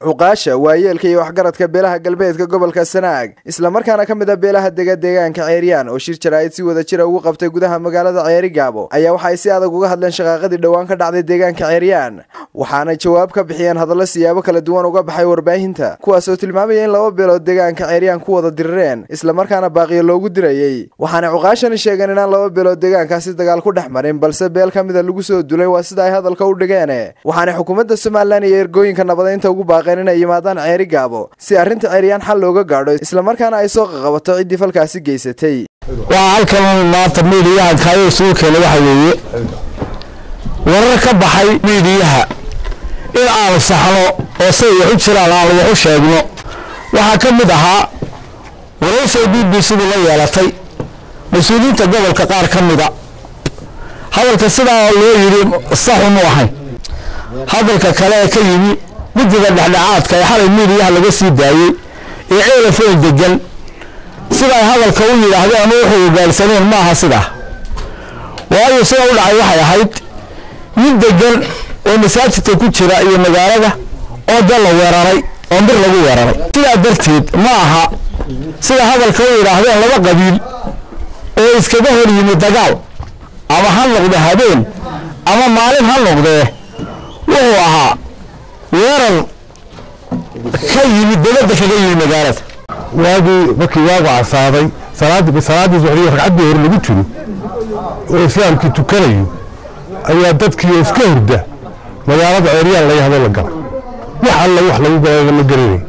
Cuqaasha, waayeelka iyo waxgaradka beelaha galbeedka gobolka Sanaag, islamarkaana ka mid ah beelaha dega deegaanka Ceeryaan, oo shir jaraa'id si wada jira ugu qabtay gudaha magaalada Ceerigaabo, ayaa waxay si adag uga hadleen shaqaaqadii dhowaan ka dhacday deegaanka Ceeryaan, waxaana jawaab ka bixiyeen hadallo siyaabo kala duwan uga baxay warbaahinta, kuwaasoo tilmaamaya in laba beelood deegaanka Ceeryaan ku wada dirireen, islamarkaana baaqiyo loogu dirayay. Waxaana cuqaashani sheegeen inaan laba beelood deegaankaasi dagaal ku dhex marin, balse beel ka mida lagu soo dulay, waa sida ay hadalka u dhigeen. Waxaana xukuumadda Somalilan iyo ergooyinka nabadeynta ugu baaqeen inay yimaadaan Ceerigaabo si arrinta Ceeryaan xal looga gaadho, islamarkaana ay soo qaqabato ciddii falkaasi geysatay. Waxaa halkan maanta miidiyaha kaayo isugu keenay waxa weeye warar ka baxay miidiyaha in aanu saxno oo say wax u jiraan aanu wax u sheegno. Waxaa ka mid ahaa waraysay BBC du la yeelatay mas-uuliyiinta gobolka qaar ka mida. Hadalka sidaa loo yidhi saxu mu ahayn. Hadalka kale ee ka yimi guddiga dhexdhexaadka ee xalay miidiyaha laga sii daayey ee Ceelafoyn degan, siday hadalka u yidhaahdeen ama wuxuu hogaansaneen maaha sidaa. Waayo, sida u dhacay waxay ahayd nin degan oo masaajidka ku jira iyo magaalada oo dal la weeraray oo mir lagu weeraray. Sidaa darteed ma aha sida hadalka u yidhaahdeen laba qabiil oo iskaga hor yimi dagaal, ama ha noqdo habeen ama maalin ha noqdee. Wuxuu ahaa weerar ka yimi dowladda, kaga yimi magaalada. Waagii markii waagu casaaday, salaaddii suxriyo ragcaddii hore lagu jiro oo islaamkii tukanayo, ayaa dadkii oo iska hurda magaalada Ceeryaan la yahdo la galay. Wax alla wax lagu galayna ma garanay.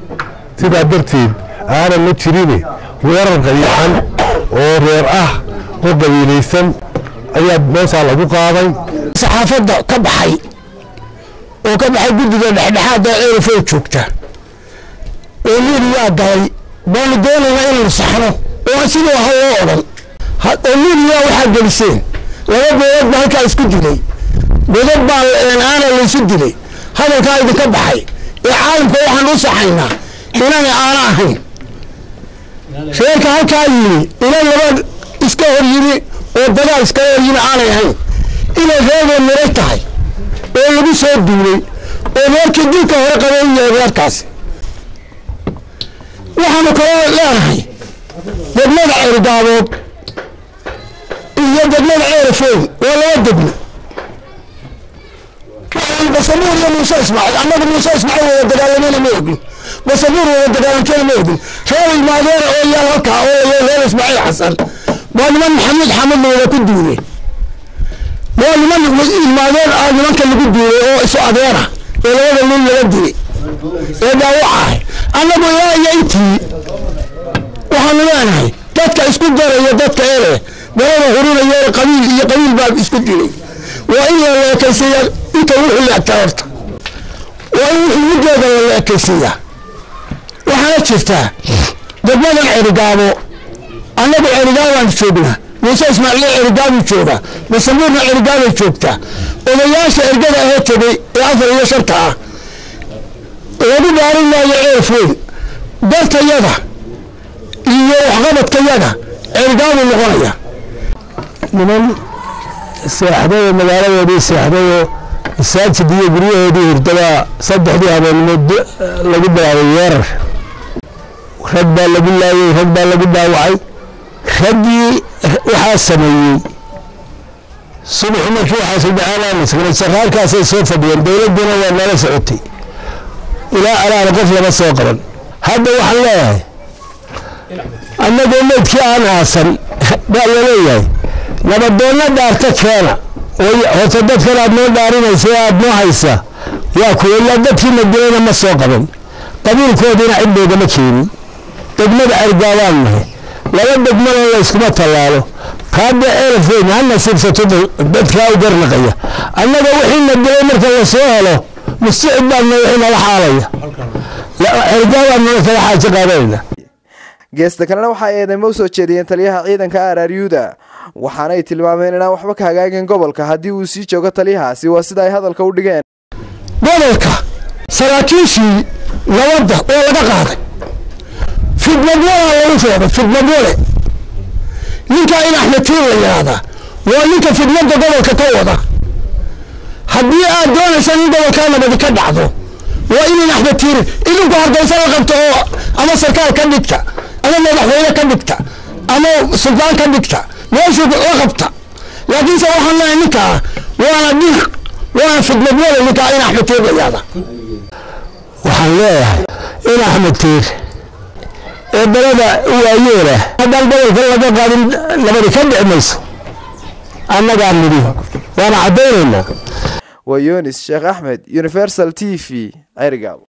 Sidaa darteed aanan ma jirine weerar qayaxan oo reer ah oo qabiilaysan ayaa meeshaa lagu qaaday. Saxaafadda ka baxay oo ka baxay guddiga dhexdhexaadda Ceelafow joogta oo miidiyaa galay baanu doonaynaa inaynu saxno oo siduu aha loo odhan oo miidiyaa waxaa geliseen laba beelood baa halkaa isku dilay, godad baa aana laysu dilay. Hadalkaa idinka baxay ee caalamka waxaan u saxaynaa inaanay aana ahayn. Reerka halkaa yimi ina laba iska hor yimi oo dagaal iskaga hor yimi aanay ahayn, inay reeroo miray tahay oo lagu soo duulay oo reerkii dilka hore qabay u yahay reerkaasi. Waxaanu kaloo leenahay degmada Ceerigaabood iyo degmada Ceerafoy waa laba degmo. Basabuur iyo Muuse Ismaaciil, annagu Muuse Ismaaciil wada dagaalamayna ma ogin, Basabuur wada dagaalamtayna ma ogin. Reer ilmaadeera oo yaal halkaa oo reer Ismaaciil Xasan waa niman Maxamuud Xamud wada ku duulay, waa niman ilmaadeer ah nimanka lagu duulay oo isu adeera ee labada nin laga dilay ee dhaawac ah. Annagu ilaa iyo intii waxaanu leenahay dadka isku daraya dadka ele dalada hurinaya qabiil iyo qabiil baa isku dilay, waa in la leekaysiiyaa inta wuxuu leegtaa horta, waa in wuxuu muddeeda la leekaysiiyaa. Waxaana jirtaa degmadan Cerigaabo, annagu Cerigaabaanu joognaa, Muuse Ismaaciil Cerigaabuu joogaa, Basabuurna Cerigaabay joogtaa. Odayaasha ergada ahee tegey ee afar iyo shanta ah lagu dhaarin maayo Ceelfoyn. Dartayada iyo waxqabadkayaga Cerigaabuu noqonaya. Niman seexday oo magaaladoodii seexday oo masaajid iyo guryahoodii hurdabaa saddexdii habeennimo lagu bilaabay weerar. Rag baa lagu laayey, rag baa lagu dhaawacay. Raggii waxaa sameeyey subaxi markii waxaasi dhaceen aanu saraarkaasay soo fadhiyeen, dowladduna waa nala socotay. Ilaa alaana qof lama soo qaban. Hadda waxaan leeyahay annagoo meydkii aan aasan baa laleeyahay nabadoonna dhaarta keena. Horta dadkan aad noo dhaarinaysa ee aad noo haysa waa kuwa ilaa dadkiina dilayna ma soo qaban, qabiilkoodiina cid loogama keenin. Degmada Cergaabaan nahay, laba degmana layskuma tallaalo. Kaada Ceelafweyn ha nasiibsato dadkaa u garnaqaya. Annaga wixiina dilay marka la soo helo mustacid baadna wixii nala xaalaya Cergaabaan nala kala xaajo qaadanayna. Geesta kalena waxaa eedeymo u soo jeediyeen taliyaha ciidanka Araaryuuda, waxaanay tilmaameen inaan waxba ka hagaagin gobolka haddii uu sii joogo taliyahaasi, waa sida ay hadalka u dhigeen. Gobolka saraakiishii nabadda oo laga qaaday fidmadwalaa lagu sheegay fidmadwale. Ninkaa in Axmed Tiir la yidhaahdaa waa ninka fidmadda gobolka ka wada. Haddii aad doonaysa in gobolkaa nabadi ka dhacdo, Waa inin Axmed Tiir idinku Hargeysa la qabto oo ama sarkaal ka dhigta ama madaxweyne ka dhigta ama suldaan ka dhigta, meeshuu la qabta. Laakiinse waxaan leeyahay ninkaa waana dhinac, waana fidmadwada ninkaa in Axmed Tiir la yahda. Waxaan leeyahay in Axmed Tiir ee belada waayeela haddaan gobolka laga qaadin nabadi ka dhici mayso. Annagaa nidhi, waana caddaynaynaa. Waa Yunis Sheekh Axmed, Universal TV, Ceerigaabo.